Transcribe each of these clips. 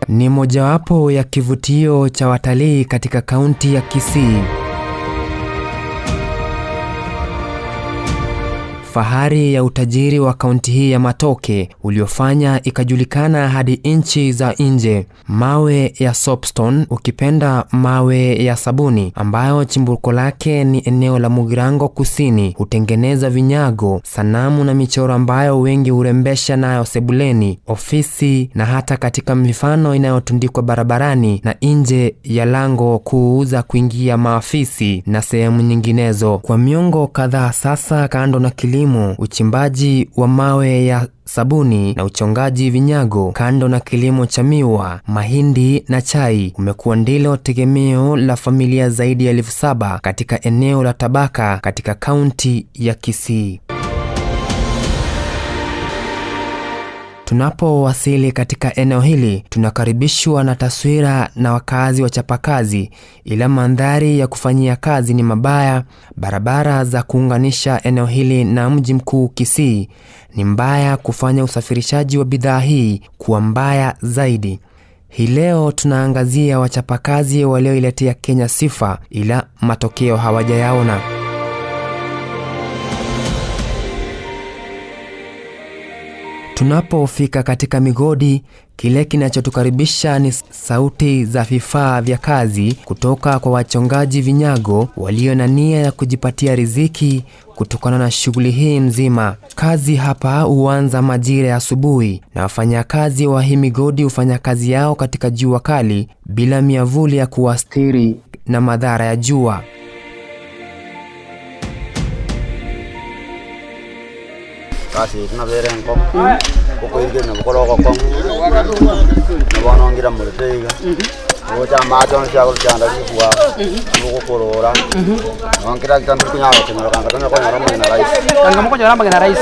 Ni mojawapo ya kivutio cha watalii katika kaunti ya Kisii. Fahari ya utajiri wa kaunti hii ya matoke uliofanya ikajulikana hadi nchi za nje. Mawe ya soapstone, ukipenda mawe ya sabuni, ambayo chimbuko lake ni eneo la Mugirango Kusini, hutengeneza vinyago, sanamu na michoro ambayo wengi hurembesha nayo sebuleni, ofisi na hata katika mifano inayotundikwa barabarani na nje ya lango kuu za kuingia maafisi na sehemu nyinginezo. Kwa miongo kadhaa sasa, kando na kilimo, uchimbaji wa mawe ya sabuni na uchongaji vinyago, kando na kilimo cha miwa, mahindi na chai, umekuwa ndilo tegemeo la familia zaidi ya 7,000 katika eneo la Tabaka katika kaunti ya Kisii. Tunapowasili katika eneo hili, tunakaribishwa na taswira na wakazi wachapakazi, ila mandhari ya kufanyia kazi ni mabaya. Barabara za kuunganisha eneo hili na mji mkuu Kisii ni mbaya, kufanya usafirishaji wa bidhaa hii kuwa mbaya zaidi. Hii leo tunaangazia wachapakazi walioiletea Kenya sifa, ila matokeo hawajayaona. Tunapofika katika migodi, kile kinachotukaribisha ni sauti za vifaa vya kazi kutoka kwa wachongaji vinyago walio na nia ya kujipatia riziki kutokana na shughuli hii mzima. Kazi hapa huanza majira ya asubuhi na wafanyakazi wa hii migodi hufanya kazi yao katika jua kali bila miavuli ya kuwastiri na madhara ya jua. Kasi tunabeera enkoko okoirikirina bukora ogokongo nabonongira murete iga ogocha amache onsi agochanda rikwa ogokorora nonkira kitandu kunyara kunyora kanga tonya konyora magena rahisi kanga mukonyora magena rahisi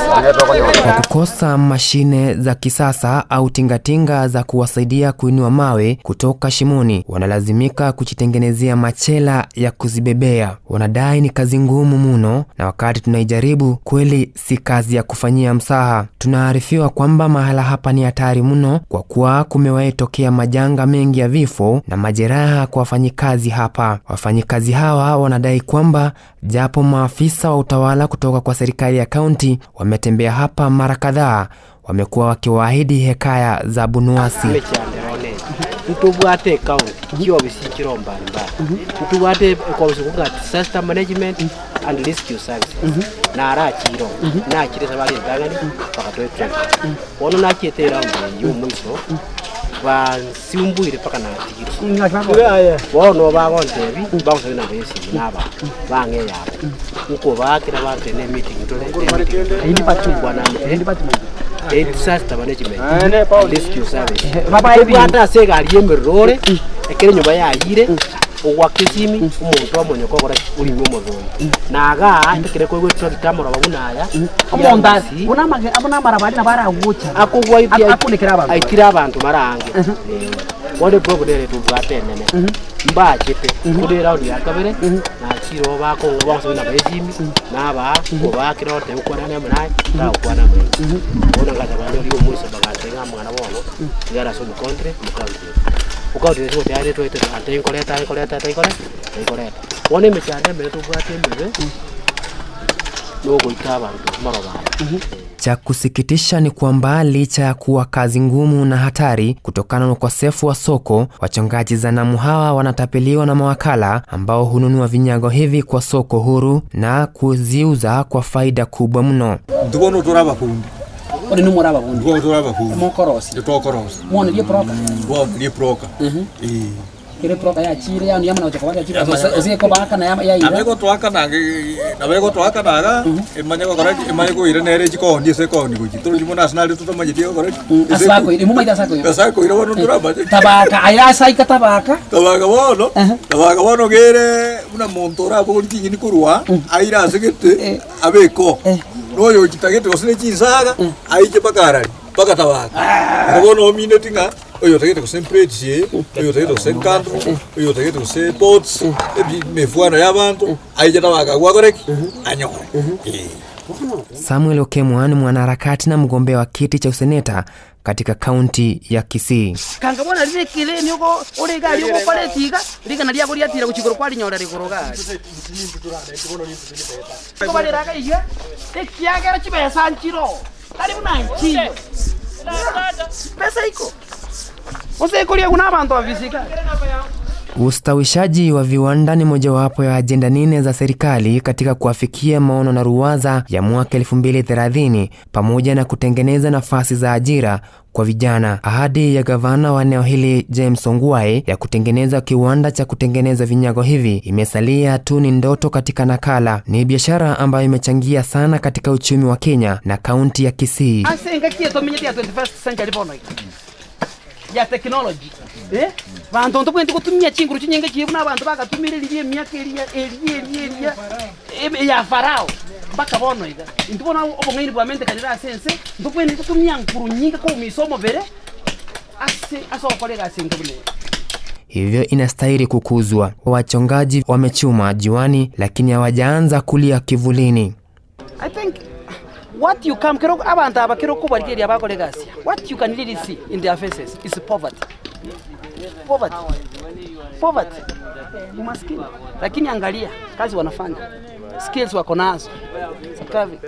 Kwa kukosa mashine za kisasa au tingatinga za kuwasaidia kuinua mawe kutoka shimoni, wanalazimika kujitengenezea machela ya kuzibebea. Wanadai ni kazi ngumu mno, na wakati tunaijaribu kweli si kazi ya kufanyia msaha. Tunaarifiwa kwamba mahala hapa ni hatari mno kwa kuwa kumewahi tokea majanga mengi ya vifo na majeraha kwa wafanyikazi hapa. Wafanyikazi hawa wanadai kwamba japo maafisa wa utawala kutoka kwa serikali ya kaunti wametembea hapa mara kadhaa, wamekuwa wakiwaahidi hekaya za bunuasi. Ntubwate county chiofisi chiro mbalimbali ntubwate ofisi kunga disaster management and rescue services narachiro nachire sabali ndangani bakatoe bono nachete round y'omwiso bansiumbuire paka natigire bono bagontebi bagosabia namba y'esimu naba bang'e yabo nkobakira bantene meeting tore disaster management and rescue service tobwate ase egari ya emerero ekere enyomba yayire ogwaka esimi omonto amonyeka okora orime omothoni naga ekere koigwetwa gitamoro babunaya akogwa aitire abanto marange wode program tubwate enene mbachete kuri round ya kabere nachiro bakonga bagosabia namba y'esimi naba kobakira ote gokwana na omonaye tagokwana mointo bono ngacha banyori omwiso bagantenga amang'ana bono igara ase omokontre omokaunti okaunti nigo tayari twaete ante nkoreta nkoreta nkoreta nkoreta bono emechando emere tobwate emebe nogoita abanto marobara. Cha kusikitisha ni kwamba licha ya kuwa kazi ngumu na hatari kutokana na ukosefu wa soko, wachongaji zanamu hawa wanatapeliwa na mawakala ambao hununua vinyago hivi kwa soko huru na kuziuza kwa faida kubwa mno. Ndugono toraba fundi. Ore ni moraba fundi. Ndugono toraba fundi. Mokorosi. Ndokorosi. Mwana ndiye proka. Mwana ndiye proka. Kire proka ya chire ya yamana ochokobaga chire osie ko baka na ya ira. Nabego twaka na nabego twaka naga emanya gokora emanya koira nere chikondi ase kondi gochi toro chimo national tutamanyete gokora. Asako ire mumaita asako ire. Asako ire bono turaba. Tabaka aya saika tabaka. Tabaka bono. Tabaka bono gere una montora bogori chingini korwa aira asegete abeko. Noyo chitagete gose ne chinsaga aiche bakarari baka tabaka. Bono omine tinga oyo tagete gose mpretie, oyo tagete gose nkandro, oyo tagete gose pots, mefuano ya bantu, aiche tabaka gwakoreki anyore. Samuel Okemwa ni mwanaharakati na mgombea wa kiti cha useneta katika kaunti ya Kisii. Kangabona lile kile niko ore gari uko pale tiga ligana lya kulia tira kuchikoro kwali nyora rigoro gari. Ko bale raga iya ekiagera chibesa nchiro. Karibu na nchi. Pesa iko. Ose kulia kuna abantu avisika. Ustawishaji wa viwanda ni mojawapo ya ajenda 4 za serikali katika kuafikia maono na ruwaza ya mwaka 2030 pamoja na kutengeneza nafasi za ajira kwa vijana. Ahadi ya gavana wa eneo hili James Ongwae ya kutengeneza kiwanda cha kutengeneza vinyago hivi imesalia tu ni ndoto katika nakala. Ni biashara ambayo imechangia sana katika uchumi wa Kenya na kaunti ya Kisii. Asenga kieto menyete ya 21st century bono. Ya technology. Bantu ntobwende kutumia chinguru chinyenge chibuna abantu bakatumira liye miaka eliya eliya eliya ya farao mpaka bono iga ndibona obong'aini bwa mente kanira sense ntobwende kutumia nkuru nyinga ko misomo bere ase asokolega asenga bune. Hivyo inastahili kukuzwa. Wachongaji wamechuma juani lakini hawajaanza kulia kivulini. I think what you come kero abantu abakero kubarigeri abakolega asia what you can really see in their faces is poverty. Poverty. Poverty. Umaskini. Lakini angalia kazi wanafanya. Skills wako nazo. Sakavi.